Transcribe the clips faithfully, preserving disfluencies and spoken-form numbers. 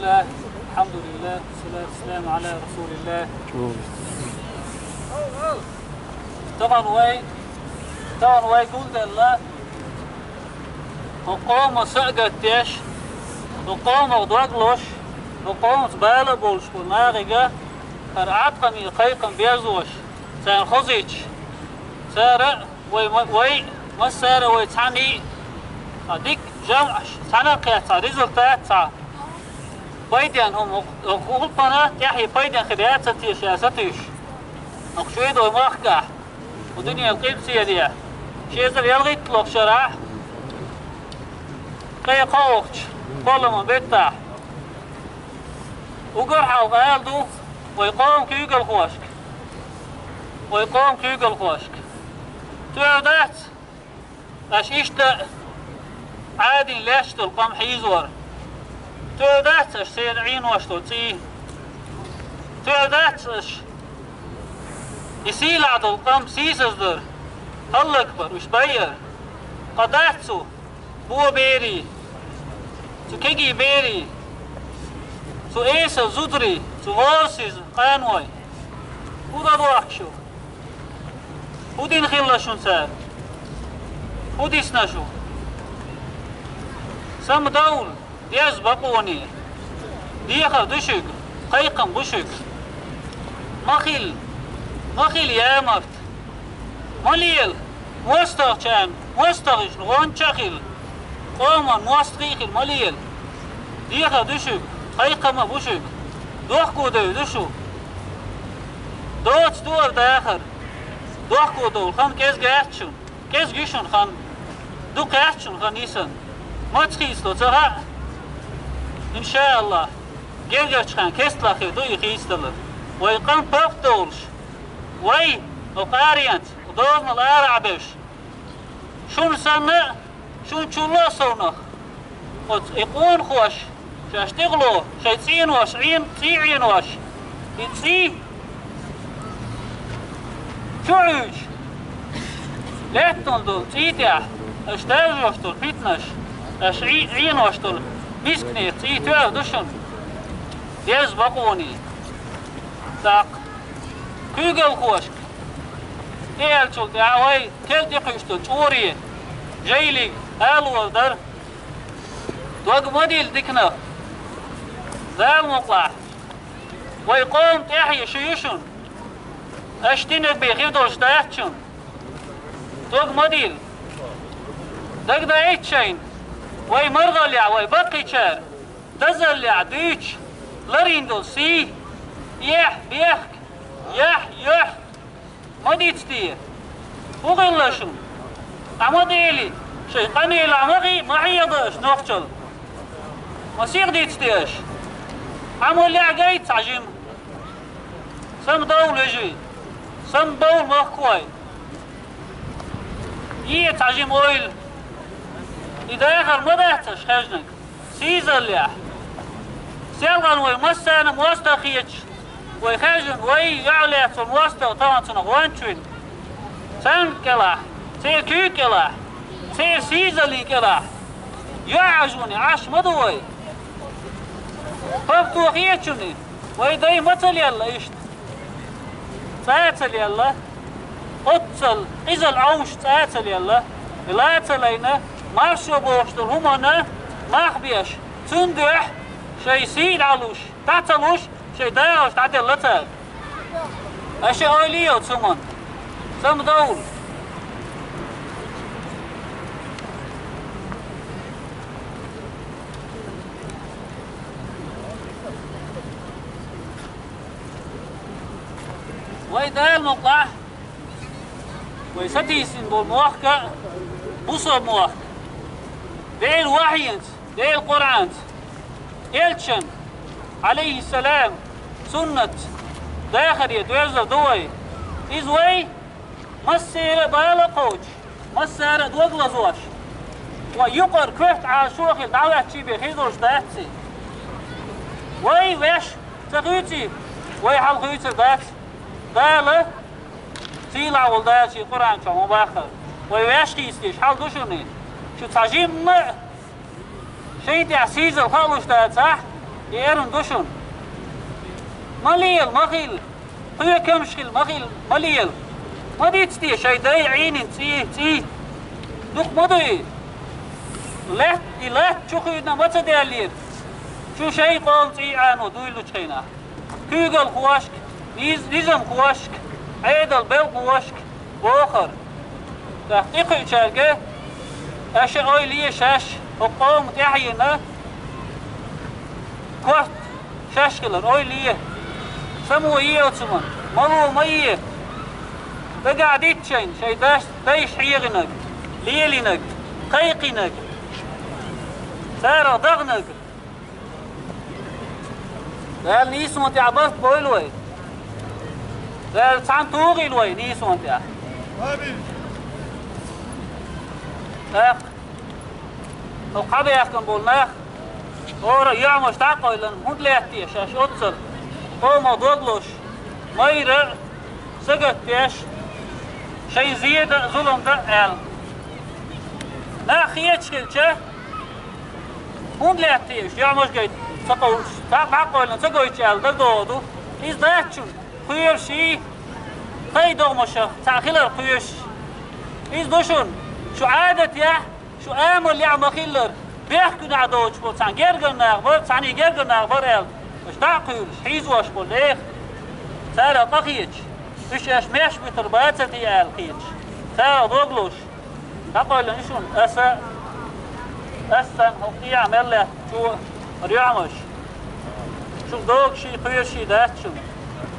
الحمد لله، والصلاة والسلام على رسول الله. Тахана вай, тахана вай гулделла, хӀокху къоман са а гатдеш, хӀокху къомах дог лозуш, хӀокху къомаца бала а болуш болу нахе хӀара Ӏаткъаме кхайкхам безош, царна хозуьйтуш, цара а, вай ма-, вай а, массара а вай цхьаьний а, цхьа дика жамӀаш цхьаьна а кхетта, цхьа результат, цхьа пайденна хӀума, хӀокху гӀуллакхана тӀаьхье пайденна хир яц те ша сатуьйсуш. ХӀокху шуьйра вай махкахь, кху дуьненан къилбаседе, ши эзар ялхитталгӀачу шарахь, ткъе кхоалгӀачу кхолламан беттахь, уггар хьалха ала ду вай къоман куьйгалхошка, вай къоман куьйгалхошка. Тоьар дац аша иштта Ӏадийна лаьтташ долу къам хьийзор? Тоьар дац аша церан Ӏенош долу цӀий? Тоьар дац аша и сийлахь долу къам сийсаздар, хӀаллакбар, уьш байар? Къа дац цу бо берий, цу кегий берий, цу эсал зударий, цу гӀорасиза къаной? ХӀун дан дохку шу? ХӀун дина хилла шуна цара? ХӀун дисна шу? Самадовла, деза бакъоне. Дехар ду шуьга, кхайкхам бу шуьга. Ма хила, ма хила ямарта. Ма лела, мостагӀчарна, мостагӀчунна гӀоьнча а хила, къоман мостагӀий а хила ма лела. Дехар ду шуьга, кхайкхам а бу шуьга. Дохко девр ду шу. Доцу дуара дахар. Дохко довла хан кӀезга яц шуна. КӀезга ю шуна хан. Дукха яц шуна хан йисина. Маца хийцало ца хаьа. ИншааллахӀ, гергарчу хенахь кестта хир ду и хийцадалар. Вай къам паргӀатдовлуш, вай, хӀокху аренца, хӀокху дозанал арахь а бевш, шуна санна а, шуна чулла а совнах, оцу и къонахоша шаьш тӀехула шайн цӀенош, Ӏен-, цӀий Ӏенош, и цӀий чу Ӏуьйчу, лаьттахула долу цӀий тӀехь аша даржош долу питанаш, аша Ӏе-, Ӏенош долу мисканех цӀий тоьар ду шуна, деза бакъоне. ТӀаккха куьйгалхошка тӀеэцначул тӀаьхьа вай керла тӀекхуьуш долу чӀоре, жайлиг алор дара. Дог ма дилла диканах. Дала мукъалахь, вай къоман тӀаьхье шу ю шуна. Аша динарг бен хир долуш дац шуна. Дог ма дилла. Дагадоуьйту шайна, вай маргӀаллехь, вай баккхийчара дазаллехь дуьйцуш ларийна долу сий, эхь, бехк, яхь, юьхь, ма диц те. ХӀун хилла шуна? Ӏа ма дели, шайн къамелехь ма хи-, ма хьеда аша нохчалла. Ма сиха диц те аша. Ӏа ма лаьа гайта цхьа жима. Самадовла, вежарий. Самадовла, махкахой. Е цхьа жима ойла. И дахар ма дац аша хьаьжнарг. Сийсазаллехь. Селхана вай массарна а мостагӀа хеташ, вай хьаьжна, вай йоӀ лаьцна мостагӀа тахана цунах ванча вина. Царна кӀелахь, церан куьйга кӀелахь, церан сийсазаллин кӀелахь. ЙоӀ Ӏаш вуни, Ӏаш ма ду вай. Папто хеташ вуни, вай дай ма ца лелла иштта. ЦӀа а ца лелла, оццал къизалла Ӏовшуш цӀа а ца лелла, и ла а ца лайна, маршо бохуш долу хӀуманна мах беш, цунна дуьхьа шайн сий дӀалуш, дӀа ца луш, шайн дагӀаш дӀаделла цара. Аша ойла йо цу хӀуманна. Самадовла. Вай Дала мукъалахь, вай сатийсина болу мохк а бусалба мохк. Делан вахьйинца, Делан Къуръанца, элчан, Ӏалайхиссалам, суннатца дахаре доьзна ду вай. Иза вай массеран а бала а кхочуш, массара а дог лазош, вай юкъара коьрта Ӏалашо а хилла дӀахӀоьттича бен хир долуш дац иза. Вай ваьш ца хуьйций, вай хьал хуьйцур дац. Дала, сийлахь волу Дала шен Къуръан чохь ма баххара, вай ваьш хийцадеш хьал ду шуна. Шу цхьа жимма а шайн тӀехь сийсазалла хаалуш дацахь, И эрна ду шуна. Ма лела, ма хила. Кхоькамаш хила, ма хила, ма лела. Ма дицде шайн дай Ӏийнин цӀий, цӀий. Дукха ма дуй. Лаьтта, и латта чу хуьйна ма ца даьллера. Чу шайн къоман цӀий Ӏано дуйлучу хенахь. Куьйгалхошка, низ-, низамхошка, Ӏедал белхалошка бохар. ТӀаккха тӀекхуьучаьрга аша ойла е шаьш, хӀокху къоман тӀаьхьенна корта шаьш хилар ойла е. Само е оцу ма, мало ма е. Дагахь дитта шайна, шайн даш, дайша хьегӀинарг, лелийнарг, кхайкхийнарг, царах даханарг. Дала нийсонан тӀехь барт бойла вай. Дала цхьаьна тухийла вай нийсонан тӀехь. Амин. ТӀаккха хӀокху хьабаьхкина болу нах, хӀора юьхьмаш дӀа а къойлина, хӀунда лаьттий шаьш оццул къомах дог лозуш, майра а, сагатдеш, шайн зен дан а, зулам дан а аьлла. Нах хеташ хилча, хӀунда лаьттий уьш, юьхьмаш гайта ца къовлуш, цхьаъ дӀа а къойлина ца гойтуш аьлла дагадогӀу ду. Иза дац шуна, кхоьруш а, тхайн догӀмашах цхьаъ хилар кхоьруш. Иза ду шуна, шу Ӏадатехь, шу амалехь ма-хиллара, бехкуьнехь доцуш болу цхьана гергара нах бара, цхьаьний гергара нах бара аьлла, аша дӀа а кхуьйлуш, хьийзош болу нехан, царах къахеташ, уьш аша меш буьтур бацара те аьлла кхеташ, царах дог лозуш. ДӀакъойлина ю шуна, аса, аса санна хӀокху тӀехьа мел лаьттачо, хӀара юьхьмаш. Шух догуш а, кхоьруш а дац шуна.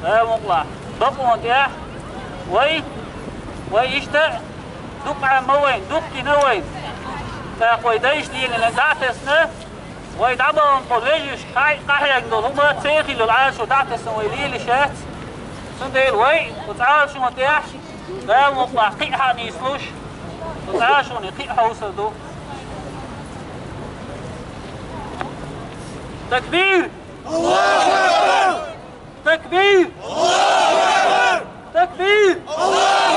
Дала мукъалахь. Бакъонан тӀехь вай, вай иштта а дукха Ӏемма вайна, дукха гина вайна. ТӀаккха вай дайша лелийна дӀа а тесна, вай дӀабахана болу вежаршка хьай-, къахьегна долу хӀума, церан хилла йолу Ӏалашо дӀа а тесна вай лелийш яц. Цундела вай оцу Ӏалашонан тӀехь Дала мукъалахь кхин а хьа а нийслуш, оцу Ӏалашоне кхин а хьовсур ду. Такбир! Аллаху акбар! Такбир! Аллаху акбар! Такбир! Аллаху